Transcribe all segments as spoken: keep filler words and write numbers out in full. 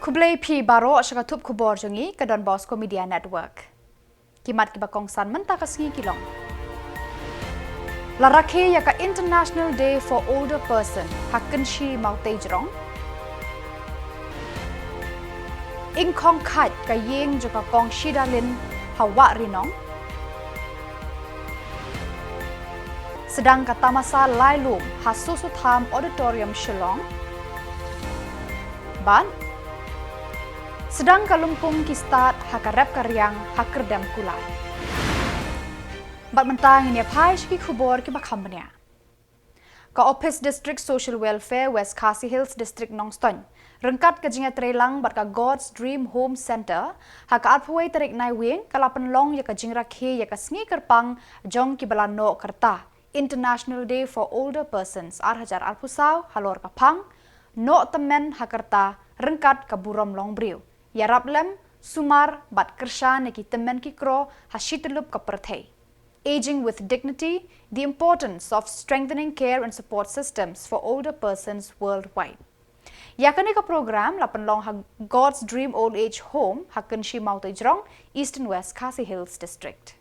Khublei phi baroh sha ka thup khubor jong ngi ka Don Bosco Media Network. Ki mat kiba kongsan mynta ka sngi ki long: La rakhe ïa ka International Day for Older Person ha Kynshi Mawtei Jrong. Ingkhong khait ka ïing jong ka Kong Shidalin ha Wahrinong. Sdang ka tamasa lailum ha Soso Tham Auditorium Shillong. Bad sdang ka lympung ki stad ha ka rep ka riang ha Kyrdem Kulai. Bad mynta ngin ïa phai sha ki khubor kiba kham bniah. Ka Office District Social Welfare West Khasi Hills District Nongstoiñ ryngkat ka jingïatreilang bad ka God's Dream Home Centre ha ka arphew wei tarik Naiwieng ka la pynlong ïa ka jingrakhe ïa ka sngi kyrpang jong kiba la noh kyrta, International Day for Older Persons ar hajar arphew saw, halor ka phang Noh Tymmen ha Kyrta ryngkat ka Burom Longbriew, ïarap lem, sumar bad kyrshan ïa ki tymmen ki kro ha shityllup ka pyrthei. Aging with Dignity: The Importance of Strengthening Care and Support Systems for Older Persons Worldwide. Ïa kane ka program la pynlong ha God's Dream Old Age Home ha Kynshi Mawtei Jrong, Eastern West Khasi Hills District.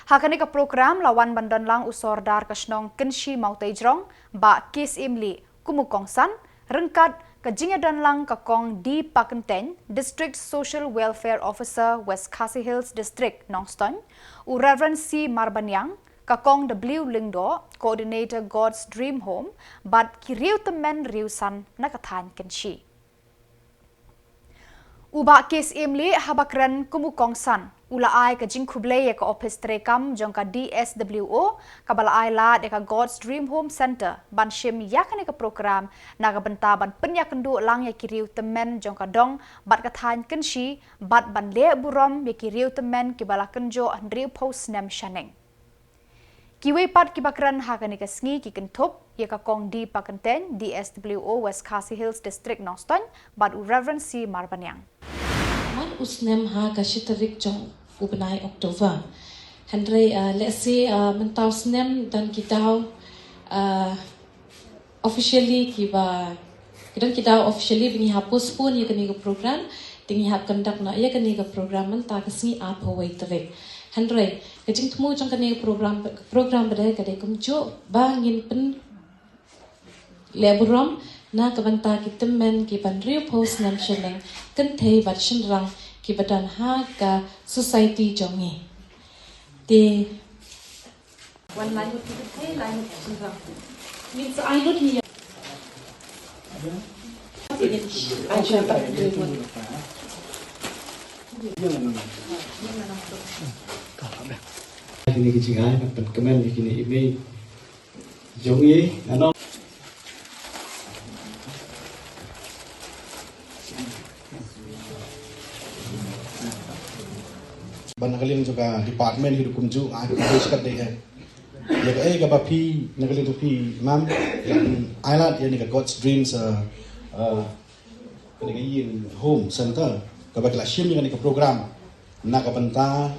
Ha kane ka program la wan ban don lang u Sordar ka shnong Kynshi Mawtei Jrong, Bah K. Syiemlieh, kum u kongsan, ryngkat ka jingïadon lang ka Kong D. Pakyntein, District Social Welfare Officer, West Khasi Hills District, Nongstoiñ, u Reverend C. Marbaniang, ka Kong W. Lyngdoh, Coordinator, God's Dream Home, bad ki riewtymmen riewsan na ka thaiñ Kynshi. U Bah K. Syiemlieh haba kren kum u kongsan, u la ai ka jingkhublei ïa ka ophis treikam jong ka D S W O kaba la ai lad ïa ka God's Dream Home Centre ban shim ïa kane ka program na ka bynta ban pynïakynduh lang ïa ki riewtymmen jong ka dong bad ka thaiñ Kynshi bad ban leh burom ïa ki riewtymmen kiba la kynjoh hynriewphew snem shaneng. Kiwei pat kiba kren ha kane ka sngi ki kynthup ïa ka Kong D. Pakyntein, D S W O West Khasi Hills District, Nongstoiñ, bad u Reverend C. Marbaniang. Mar u snem ha ka shi tarik jong u bnai October. Hynrei, ah, lehse, ah, mynta u snem don ki daw, ah, officially kiba, ki don ki daw officially ba ngi hap postpone ïa kane ka program, te ngi hap conduct noh ïa kane ka program mynta ka sngi arphew wei tarik. Hynrei ka jingthmu jong kane ka program, ka program ba dei ka dei kumjuh ba ngin pynleh burom na ka bynta ki tymmen kiba hynriewphew snem shaneng, kynthei bad shynrang kiba don ha ka society jong ngi. Te Wan laingut ki kynthei, laingut ki shynrang. Min sa aingut ni. Ai shynrang. Kine ki jingai, ban pynkmen ïa kine i mei jong i, ano. Ba na ka liang jong ka department hi ruh kumjuh, ai ka base kat dei eh. Ïa kaei kaba phi, na ka liang jong phi, ma'am, ïa, ai lad ïa kane ka God's Dreams, uh, uh, kane ka ïing home center, kaba ki la shim ïa kane ka program na ka bynta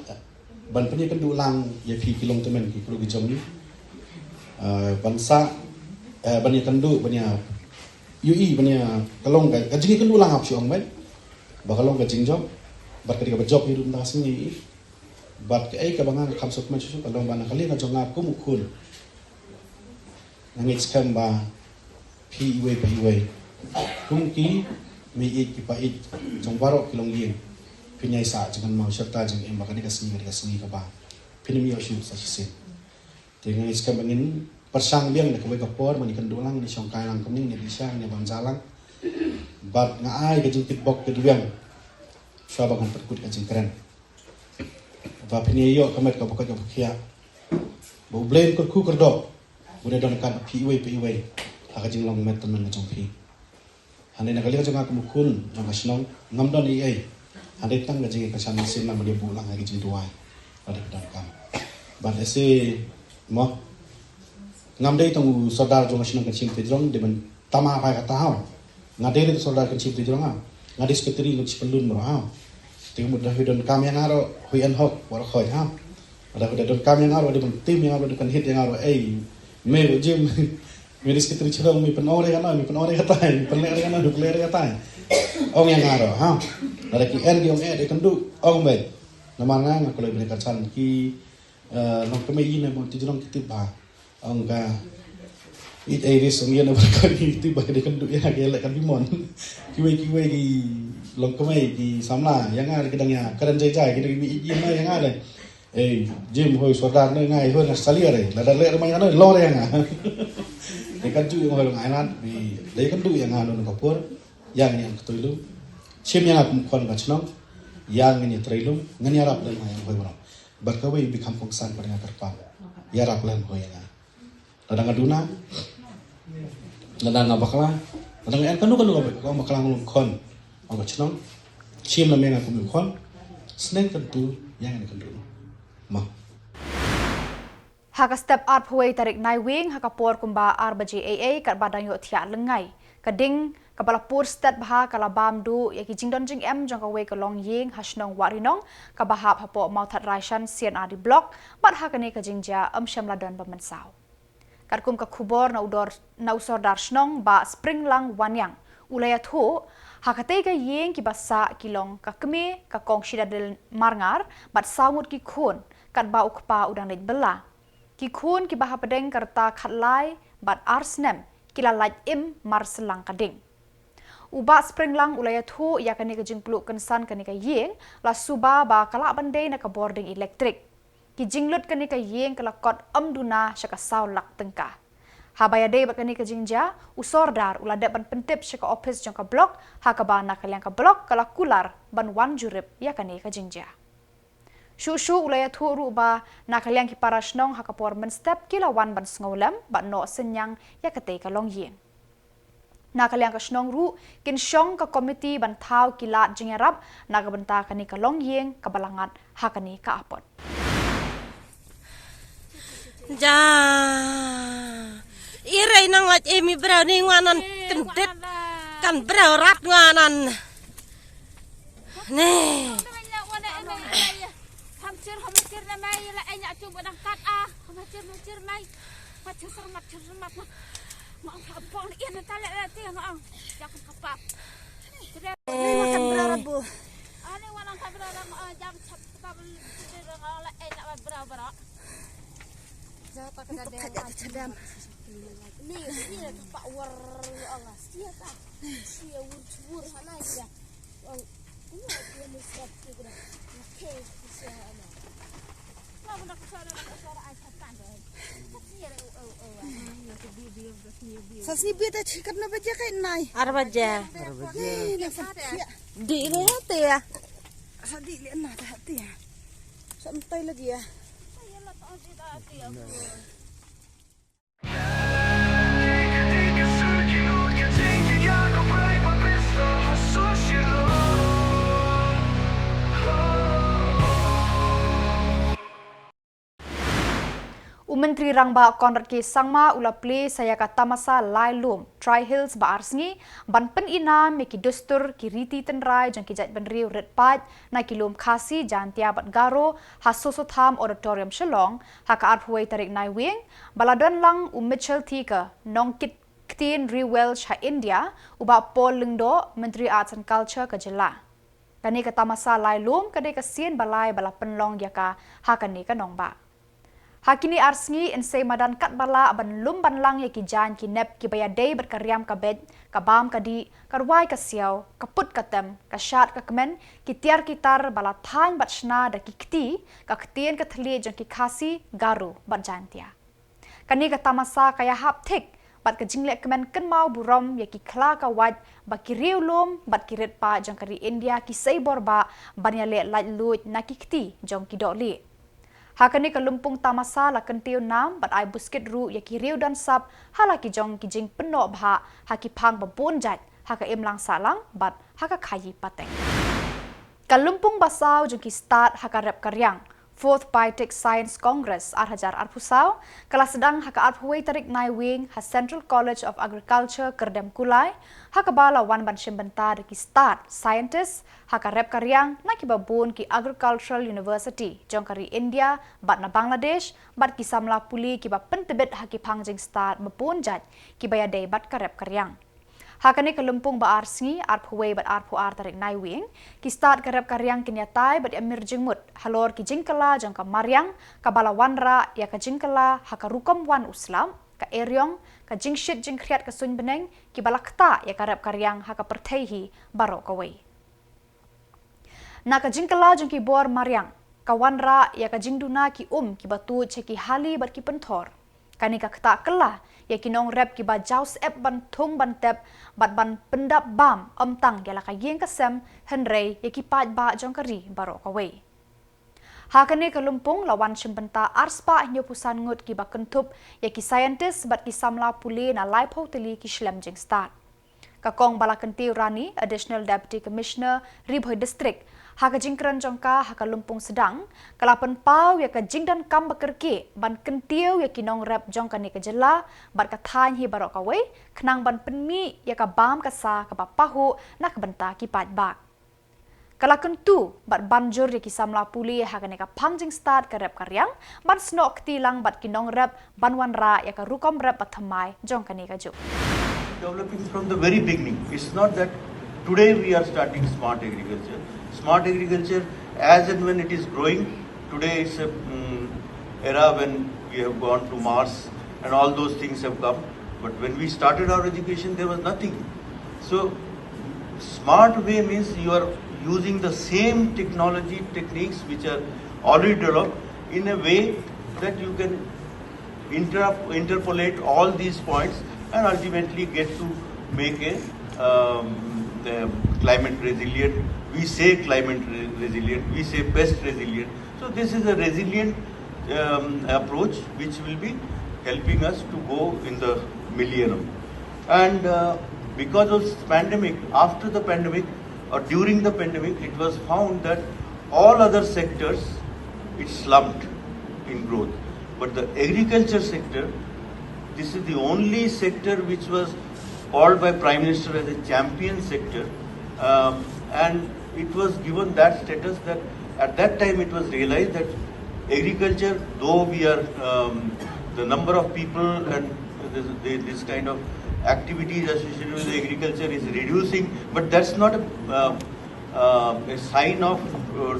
ban pynïakynduh lang ïa phi ki longtymmen ki khlur ki jong ngi. Uh, ban sa, uh, ban ïakynduh, ban ïa, ïohi, ban ïa, ka long ka, ka jingïakynduh lang hap shu ong beit. Ba ka long ka jingjop, bad ka dei kaba jop hi ruh mynta ka sngi. Bad kaei kaba nga kham sngewkmen shuh shuh ka long ba na ka liang ka jong nga kum u khun, nga ngeit skhem ba phi iwei pa iwei, kum ki meiieit ki paieit jong baroh ki longïing, phin ïai sah jingkynmaw shirta jingim ba ka dei ka sngi, ka dei ka sngi kaba phin ym ïoh shuh sa shisien. Te nga ngeit skhem ba ngin pyrshang biang da kawei ka por, ban ïakynduh lang, ngin ïa shongkai lang kumne, ngin ïa bishar, ngin ïa bam ja lang. Bad nga ai ka jingkitbok kidwiang shuwa ba ngan pynkut ka jingkren, ba phin ïa ïoh ka met kaba koit kaba khiah, ba U Blei un kyrkhu kyrdoh, un ïa donkam ïa phi iwei pa iwei ha ka jinglong met tymmen ka jong phi. Hynrei na ka liang jong nga kum u khun jong ka shnong, ngam don ei ei, hynrei tang ka jingïakyrshan mynsiem, namar ïa buh lang ha ka jingduwai. Bad ka donkam, bad ïa se mo, ngam dei tang u sordar jong ka shnong Kynshi Mawtei Jrong dei ban tama phai kata haw. Nga dei ruh u sordar Kynshi Mawtei Jrong haw. Nga dei secretary Kynshi Pyllun baroh haw. Te ka mut lada phi donkam ïa nga ruh, hooid, hok, baroh khoit haw. Lada phi donkam ïa nga ruh, dei ban tim ïa nga ruh, dei ban hit ïa nga ruh, ei, me ruh jim. Meri Secretary Chalong, mi pynong re kano, mi pynong re katai, mi pynleh re kano, mi pynleh re katai. Ong ïa nga ro, ha. Lada ki en ki ong eh, dei kynduh, ong beit. Namar nga nga kloi bynta kan ki, eh, long kmie ïa ne bon ti jrong ki tip ba. Ong ka, it ai ris ong ïa ne ba ka ki tip ba dei kynduh ïa ki leh kan bimon. Kiwei kiwei ki long kmie ki samla, ïa nga ki dang ïa, ka dang jai jai, ki dang ïa, ïa nga le. Eh, Jim hoi sordar ne ngai hoi na salia re. Lada le rumah ïa nga, long re ïa nga. Dei kan ju ïa hoi long ai nat, bi, dei kan du ïa nga long ka por. Ïa ngi ïa ka toi lum. Chim ïa nga kum khon ka chnong. Ïa ngi ïa trei lum. Ngan ïa rap le nga ïa hoi bro. Bad kawei bi kham kongsan bad nga kyrpang. Ïa rap le hoi ïa nga. Lada nga duna. Lada nga bakla. Lada nga en kanu kanu ka bakla, nga long khon. Ong ka chnong. Chim la me nga kum khon. Sneng kan tu ïa nga kan du. Ma. Ha ka step arphew wei tarik Naiwieng, ha ka por kumba ar baje ei ei, katba dang ïoh thiah lyngngai, ka ding kaba la pur stet bha ka la bam duh ïa ki jingdon jingem jong kawei ka longïing ha shnong Wahrinong, kaba hap hapoh Mawthadraishan C&RD Block, bad ha kane ka jingjia ym shym la don ba mynsaw. Katkum ka khubor na u dor, na u sordar shnong Bah Springlang Wanniang, u la ïathuh, ha katei ka ïing kiba sah ki long ka kmie, ka kong Shidadil Marngar, bad saw ngut ki khun, katba u kpa u dang leit bylla. Ki khun kiba hapdeng ka rta khatlai bad ar snem, ki la lait im mar syllang ka ding. U Bah Springlang u la ïathuh ïa kane ka jingpluh kynsan kane ka ïing, la suba ba ka lah ban dei na ka bording elektrik. Ki jinglut kane ka ïing ka la kot ym duna sha ka saw lak tyngka. Haba ïadei bad kane ka jingjia, u sordar u la dep ban pyntip sha ka ophis jong ka block, ha kaba na ka liang ka block ka la kular ban wan jurip ïa kane ka jingjia. Shuh shuh u la ïathuh ruh ba na ka liang ki para shnong ha ka por mynstep ki la wan ban sngewlem bad noh synñiang ïa katei ka longïing. Na ka liang ka shnong ruh kin shong ka komiti ban thaw ki lad jingïarap na ka bynta kane ka longïing kaba la ngat ha kane ka apot. Ja. Irei nang laj emi brau ni ngwanan kendit kan brau rat ngwanan. Ni. Ni, ni ka pak war, ya Allah. Sia ka. Sia wur wur hana sia. Ong, ong, ong, sia ni sia tu kena. Oke, sia hana. Kau nak suara, nak suara ai satan deh. Sia re, oh, oh, oh. Sa sni bia ta chikat na baje kai nai. Ar baje. Ar baje. Ni na sa sia. Di ni hati ya. Sa di le na ta hati ya. Sa mtai lagi ya. U Myntri Rangbah Conrad K Sangma u la plie sa ïa ka tamasa lai lum Tri Hills ba ar sngi, ban pynïnam ïa ki dustur ki riti tynrai jong ki jaitbynriew rit paid na ki lum Khasi, Jaintia bad Garo ha Sosotham Auditorium Shillong ha ka arphew wei tarik Naiwieng, ba la don lang u Mitchell Theaker, nongkit ktien ri Welsh ha India, u Bah Paul Lyngdoh, Myntri Arts and Culture ka jylla. Kane ka tamasa lai lum ka dei ka sien ba lai ba la pynlong ïa ka ha kane ka nongbah. Ha kine ar sngi yn sei madan katba lah ban lum ban lang ïa ki jaiñ ki nep kiba ïadei bad ka riam ka beit, ka bam ka dih, ka rwai ka siaw, ka put ka tem, ka shad ka kmen, ki tiar ki tar ba la thaiñ bad shna da ki kti, ka ktien ka thylliej jong ki Khasi, Garo bad Jaintia. Kane ka tamasa ka ïahap thik bad ka jingleh kmen kynmaw burom ïa ki khla ka wait ba ki riewlum bad ki rit paid jong ka ri India ki sei bor bah ban ïaleh laitluid na ki kti jong ki dohlieh. Ha kane ka lympung tamasa la kyntiew nam bad ai buskit ruh ïa ki riew don sap ha la ki jong ki jingpynnoh bhah ha ki phang ba bun jait ha ka imlang sahlang bad ha ka khaïi pateng. Ka lympung ba saw jong ki stad ha ka rep ka riang, Fourth Biotech Science Congress ar hajar arphew saw ka la sdang ha ka arphew wei tarik Naiwieng ha Central College of Agriculture Kyrdemkulai, ha kaba la wan ban shim bynta da ki stad scientist ha ka rep ka riang na kiba bun ki agricultural university jong ka ri India bad na Bangladesh, bad ki samla pule kiba pyntbit ha ki phang jingstad ba bun jait kiba ïadei bad ka rep ka riang. Ha kane ka lympung ba ar sngi, arphew wei bad arphew ar tarik Naiwieng, ki stad ka rep ka riang kin ïatai bad ïamir jingmut halor ki jingkylla jong ka mariang kaba la wanrah ïa ka jingkylla ha ka rukom wan u slap, ka eriong, ka jingshit jingkhriat ka suiñ bneng, kiba la ktah ïa ka rep ka riang ha ka pyrthei hi baroh kawei. Na ka jingkylla jong ki bor mariang, ka wanrah ïa ka jingduna ki um kiba tuid sha ki hali bad ki pynthor. Kane ka ktah kylla ïa ki nongrep kiba jaw syep ban thung ban tep bad ban pyndap bam, ym tang ïa la ka ïing ka sem, hynrei ïa ki paidbah jong ka ri baroh kawei. Ha kane ka lympung la wan shim bynta arspah hynñiewphew san ngut kiba kynthup ïa ki scientist bad ki samla pule na laiphew tylli ki shlem jingstad. Ka Kong Balakyntiew Rani, Additional Deputy Commissioner, Ri Bhoi District, ha ka jingkren jong ka ha ka lympung sdang, ka la pynpaw ïa ka jingdonkam ba kyrkieh ban kyntiew ïa ki nongrep jong kane ka jylla bad ka thaiñ hi baroh kawei, khnang ban pynmih ïa ka bam ka sa kaba pahuh na ka bynta ki paidbah. Ka la kyntu bad ban jur ïa ki samla pule ha kane ka phang jingstad ka rep ka riang ban snoh kti lang bad ki nongrep ban wanrah ïa ka rukom rep ba thymmai jong kane ka juk. Developing from the very beginning. It's not that today we are starting smart agriculture. Smart agriculture, as and when it is growing, today it's a um, era when we have gone to Mars and all those things have come. But when we started our education, there was nothing. So, smart way means you are using the same technology techniques which are already developed in a way that you can interrupt, interpolate all these points and ultimately get to make a, um, a climate resilient. We say climate re- resilient, we say pest resilient. So this is a resilient um, approach which will be helping us to go in the millennium. And uh, because of this pandemic, after the pandemic or during the pandemic, it was found that all other sectors, it slumped in growth. But the agriculture sector, this is the only sector which was called by Prime Minister as a champion sector, um, and it was given that status that at that time it was realized that agriculture, though we are um, the number of people and this, this kind of activities associated with agriculture is reducing, but that's not a, uh, uh, a sign of uh,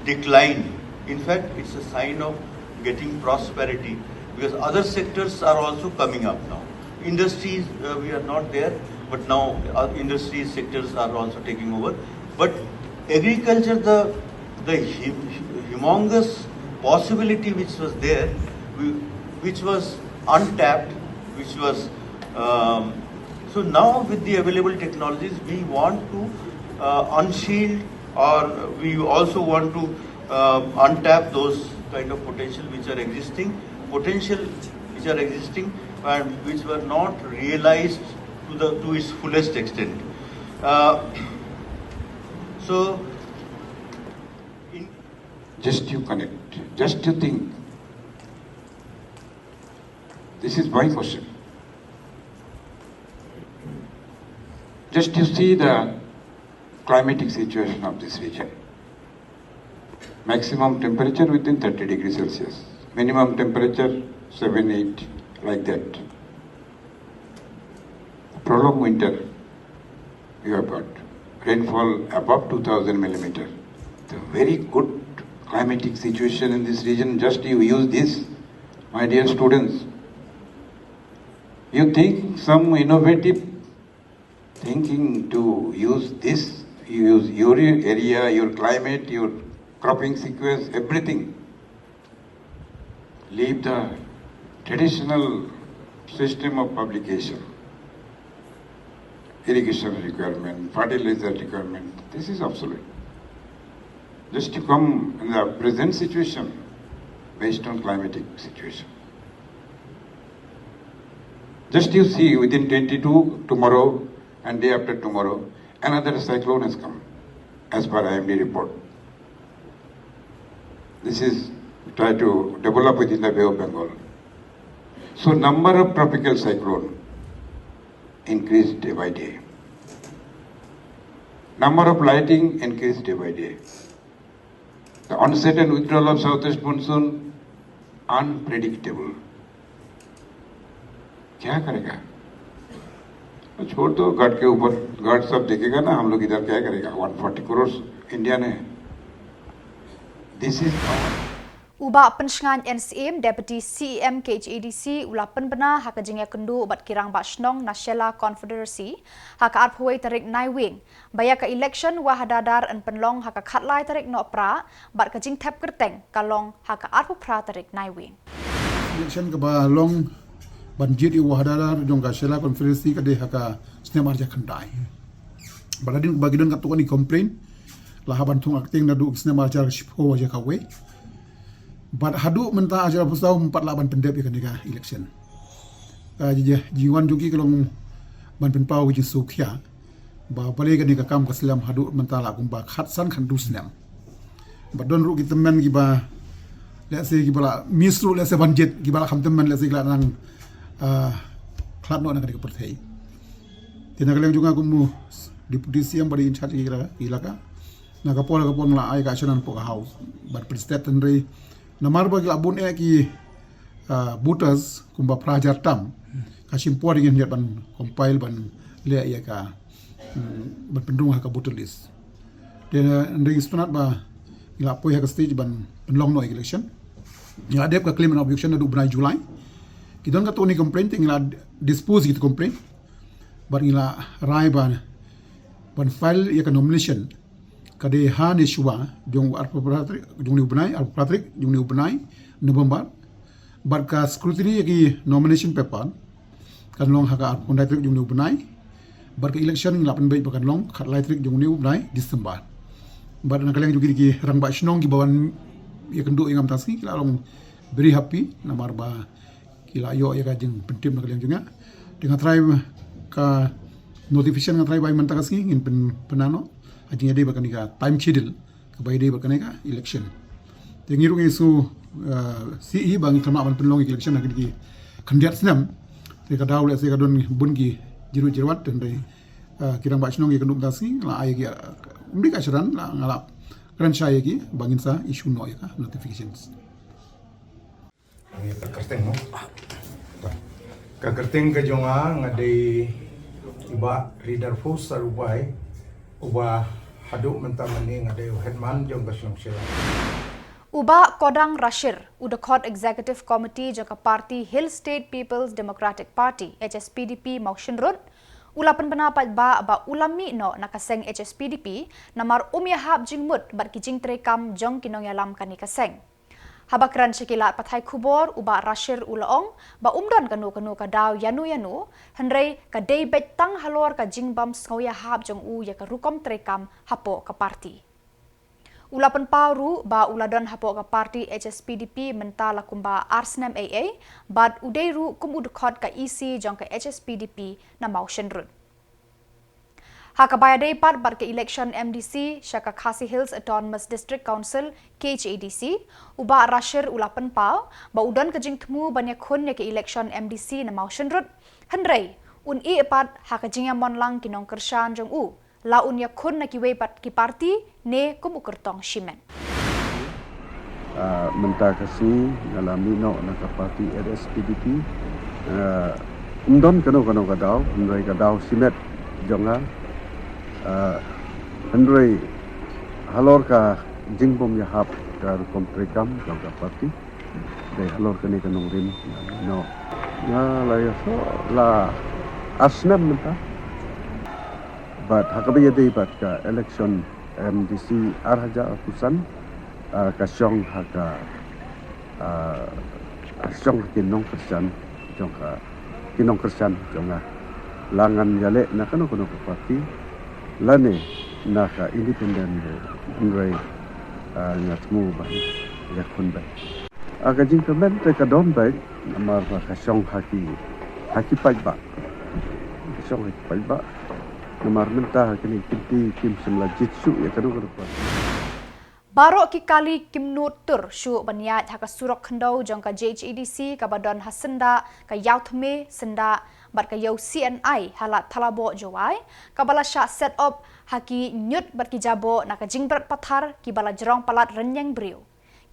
decline. In fact, it's a sign of getting prosperity because other sectors are also coming up now. Industries, uh, we are not there, but now uh, industry sectors are also taking over. But agriculture, the the humongous possibility which was there, which was untapped, which was um, so now with the available technologies, we want to uh, unshield, or we also want to uh, untap those kind of potential which are existing, potential which are existing and which were not realized to the to its fullest extent. Uh, so, in just you connect, just you think. This is my question. Just you see the climatic situation of this region. Maximum temperature within thirty degrees Celsius, minimum temperature seven, eight, like that. Prolonged winter, you have got rainfall above two thousand millimeter. The very good climatic situation in this region, just you use this, my dear students. You think some innovative thinking to use this, use your area, your climate, your cropping sequence, everything. Leave the traditional system of publication, irrigation requirement, fertilizer requirement, this is obsolete. Just to come in the present situation based on climatic situation. Just you see, within twenty-two, tomorrow and day after tomorrow, another cyclone has come, as per I M D report. This is try to develop within the Bay of Bengal. So number of tropical cyclone increased day by day. Number of lightning increased day by day. The onset and withdrawal of southwest monsoon unpredictable. क्या करेगा? छोड़ दो, गॉड के ऊपर, गॉड सब देखेगा ना, हम लोग इधर क्या करेगा? वन फोर्टी करोड़ इंडिया ने। This is our U Bah Pynshngain N Syiem, Deputy C E M K H A D C, u la pynbna ha ka jingïakynduh bad ki rangbah shnong na Shella Confederacy ha ka arphew tarik Naiwieng ba ïa ka election Wahadadar yn pynlong ha ka khatlai tarik Nohprah bad ka jingthep kyrteng ka long ha ka arphew phra tarik Naiwieng. Election kaba long ban jied ïa u Wahadadar jong ka Shella Confederacy ka dei ha ka snem ar hajar khyndai. Bad hadien ba ki don katto katne complain la hap ban thung acting naduh snem ar hajar shiphew hajar kawei. Bad haduh mynta ar hajar arphew saw ym pat lah ban pyndep ïa kane ka election. Ka jingwan jong ki ka long ban pynpaw ka jingsngewkhia ba balei kane ka kam ka slem haduh mynta la kumba khatsan khatduh snem. Bad don ruh ki tymmen kiba, let's say, kiba la miss ruh, let's say, ban jied, kiba la kham tymmen, let's say, ki la nang, ah, khlad noh na kane ka pyrthei. Te na ka liang jong nga kum u Deputy C E M ba dei in charge ki la, ki la ka. Na ka por ka por nga la ai ka assurance hapoh ka House. Bad pynstet hynrei namar ba ki la bun eh ki, ah, voters kumba phra hajar tam. Ka shim por ïa ngi ban compile ban leh ïa ka, mm, ban pynrung ha ka voter list. Te hynrei ngi sngewtynnat ba ngi la poi ha ka stage ban pynlong noh ïa ka election. Ngi la dep ka claim and objection naduh bnai July. Ki don katto katne complain te ngi la dispose ïa ki complain. Bad ngi la rai ban, ban file ïa ka nomination. Ka dei ha ne shuwa jong u arphew phra tarik, jong une u bnai, arphew phra tarik, jong une u bnai November. Bad ka scrutiny ïa ki nomination paper kan long ha ka arphew khyndai tarik jong une u bnai. Bad ka election ngi la pynbeit ba kan long khatlai tarik jong une u bnai December. Bad na ka liang jong ki rangbah shnong kiba wan ïakynduh ïa nga mynta ka sngi ki la long very happy namar ba ki la ïoh ïa ka jingpyntip na ka liang jong nga. Te nga trai ka notification nga trai ba mynta ka sngi ngin pyn, pynpaw noh ha jingïadei bad kane ka time schedule kaba ïadei bad kane ka election. Te ngi ruh ngi shu, eh, sngewsih ba ngi khlem lah ban pynlong ïa ka election ha kine ki khyndiat snem. Te ka daw lehse ka don bun ki jingruh jingwad te hynrei, eh, ki rangbah shnong ïakynduh mynta ka sngi la ai ïa ki, eh, ym dei ka assurance la nga la kren shai ïa ki ba ngin sa issue noh ïa ka notifications. Ka kyrteng mo. Ka kyrteng ka jong nga nga dei u Bah Ridarfus Sarubai, uba haduh mynta mynne nga dei u headman jong ka shnong Shella. U Bah Kodang Rashir, u dkhot Executive Committee jong ka party Hill State People's Democratic Party, H S P D P, Mawshynrut, u la pynbna paidbah ba u la mih noh na ka seng H S P D P namar um ïahap jingmut bad ki jingtreikam jong ki nongïalam kane ka seng. Haba kren sha ki lad pathai khubor, u Bah Rashir u la ong ba um don kano kano ka daw ïano ïano, hynrei ka dei beit tang halor ka jingbym sngew ïahap jong u ïa ka rukom treikam hapoh ka party. U la pynpaw ruh ba u la don hapoh ka party H S P D P mynta la kumba ar snem ei ei, bad u dei ruh kum u dkhot ka E C jong ka H S P D P na Mawshynrut. Ha kaba ïadei pat bad ka election M D C sha ka Khasi Hills Autonomous District Council, K H A D C, u Bah Rashir u la pynpaw ba u don ka jingthmu ban ïakhun ïa ka election M D C na Mawshynrut, hynrei un ïeh pat ha ka jingïamon lang ki nongkyrshan jong u, la un ïakhun na kiwei pat ki party ne kum u kyrtong shimet. Ah, mynta ka sngi nga la mih noh na ka party H S P D P. Ah, ym don kano kano ka daw, hynrei ka daw shimet jong nga. Ah, hynrei halor ka jingbym ïahap ka rukom treikam jong ka party. Dei halor kane ka nongrim nga mih noh. Nga la ïasoh la ar snem mynta. Bad ha kaba ïadei bad ka election M D C ar hajar arphew san, ah, ka shong ha ka, ah, ka shong ha ki nongkyrshan jong ka, ki nongkyrshan jong nga. La ngan ïaleh na kano kano ka party lane na ka independent ruh, hynrei, ah, nga thmu ban ïakhun beit. Ah, ka jingkyrmen te ka don beit namar ba ka shong ha ki, ha ki paidbah. Ka shong ha ki paidbah. Namar mynta ha kine ki kynti kim shym la jied shuh ïa kano kano ka party. Baroh ki kali kim nud tur shuh ban ïaid ha ka surok khyndew jong ka J H A D C kaba don ha syndah ka Ïawthme, syndah bad ka Ïew C N I ha Lad Thalaboh Jowai, kaba la shah set up ha ki ñiut bad ki jaboh na ka jingbret pathar kiba la jrong palat rynïeng briew.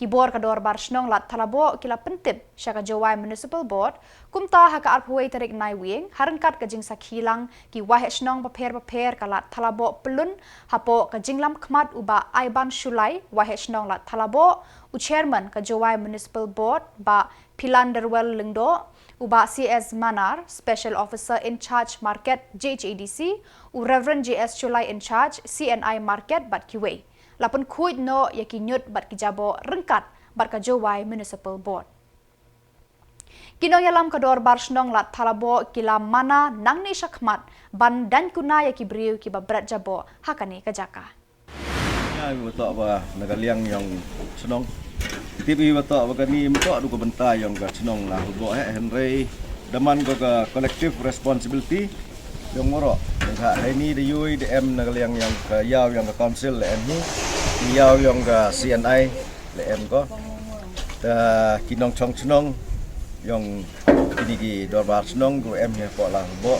Ki bor ka Dorbar Shnong Lad Thalaboh ki la pyntip sha ka Jowai Municipal Board, kumta ha ka arphew wei tarik Naiwieng, ha ryngkat ka jingsakhi lang ki Waheh Shnong bapher bapher ka Lad Thalaboh Pyllun, hapoh ka jinglam khmat u Bah Aiban Shullai, Waheh Shnong Lad Thalaboh, u Chairman ka Jowai Municipal Board Bah Philanderwell Lyngdoh, u Bah C S Manar, Special Officer in Charge Market J H A D C, u Reverend J S Shullai in Charge C N I Market bad kiwei. La pynkhuid noh ïa ki ñiut bad ki jaboh ryngkat bad ka Jowai Municipal Board. Ki nongïalam ka Dorbar Shnong Lad Thalaboh ki la mana nangne shakhmat ban daiñ kuna ïa ki briew kiba bret jaboh ha kane ka jaka. Ïa, iwa toh ba na ka liang yong shnong. Tip iwa toh ba kani mtoh du ka bynta yong ka shnong Lad Thalaboh, eh, hynrei da man ka, ka collective responsibility yong waroh. Nga ha ini da yui da em na ka liang yong ka ïaw yong ka council la em hi. Ïaw yong ka C N I la em ko. Ta ki nongchong chnong yong kini ki dorbar chnong ko em hi ko la bo.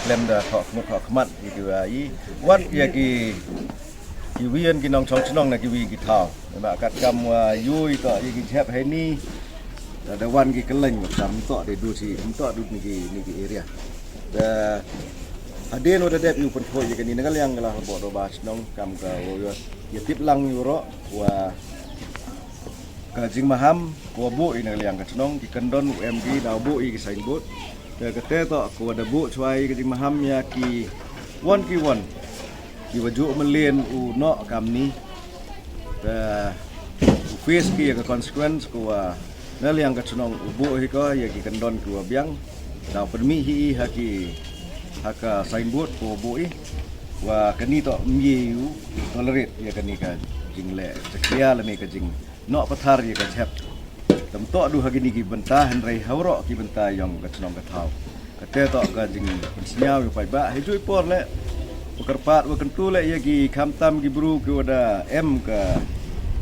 Klem da thok mut thok mat ki ki wa i. Wat ïa ki ki wian ki nongchong chnong na ki wi ki thaw. Ba kat kam wa yui to ïa ki jhep hai ni. Da, da wan ki keleng wa tam to de du si to du ni ki, ni ki area. Da hadien wa da dep yu pun ko ïa kani na ka liang ka la bo dorbar chnong kam ka wa ïa tip lang yu ro wa ka jingmaham ko wa bu i na ka liang ka chnong ki kendon u M D da bu i ki signboard. Te kate to ko wa da bu chwa i ka jingmaham ïa ki wan ki wan ki wa ju mlien u no kam ni. Te u face ki ïa ka consequence ko wa na liang ka chnong u bu hi ko ïa ki kendon ko wa biang. Da permi hi i ha ki ha ka signboard ko wa bu i wa kani to mye u tolerate ïa kani ka jingle. Chakya la me ka jing nok pathar ïa ka jhep. Tam to du ha kini ki bynta hynrei ha waroh ki bynta yong ka chnong ka thaw. Kate to ka jingpynsñiaw ïa paidbah hi ju i por le. Wa kyrpad wa kyntu le ïa ki khamtam ki bru ki wa da em ka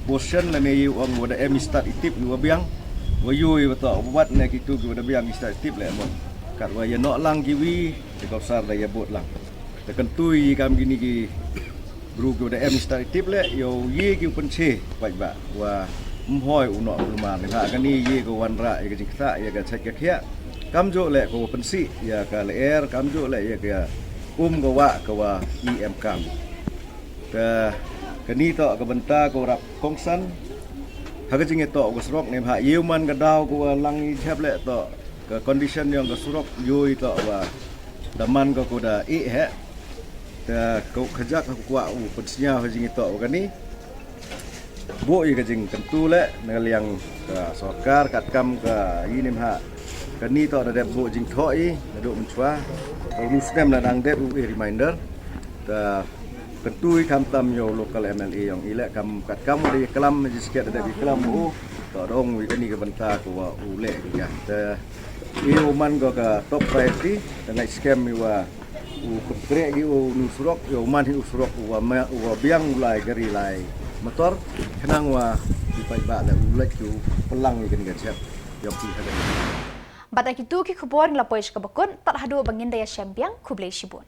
position lane ïa ong wa da em i stad i tip ïa wa biang. Wa yu ïa wa to wat ne kitu ki wa da biang i stad i tip le mo. Kat wa ïa noh lang ki wi ïa ka sar da ïa bud lang. Da kyntu ïa kam kini ki bru ki wa da em i stad i tip le ïa u ïa ki u pynche paidbah wa mhoi u noh u lumar ni ha kani ïa ka wanrah ïa ka jingkta ïa ka chait ka khiah. Kam ju le ko wa pynsi ïa ka le er kam ju le ïa ka um ka wa ka wa i em kam. Ka kani to ka bynta ko rap kongsan ha ka jingïato ka surok ni ha ïa u man ka daw ko wa lang i jhep le to ka condition yong ka surok yu i to wa da man ka ko da i he. Te ko khajak ko kwa u pynsñiaw ha jingïato wa kani. Bu i ka jingkyntu le na ka liang ka sorkar kat kam ka i nim ha kani to da dep bu jingthoh i na du mynchwa. Ka u snem na dang dep u i reminder. Te kyntu i khamtam ïa u local M L A yong i le kam kat kam u da ïa klam ha jingsket da dep ïa klam u. To dong wi kani ka bynta ko wa u le ïa te i u man ko ka top priority da ngai skem i wa u kyntrek i u nu surok i u man hi u surok u wa ma u wa biang u lai gari lai motor khnang wa i paidbah le u lek u pelang i kan ka chep. Yok i ha. Bad aki tu ki khubor ngi la poi sha ka bakut tad haduh ba ngin da ïa shem biang khublei shibun.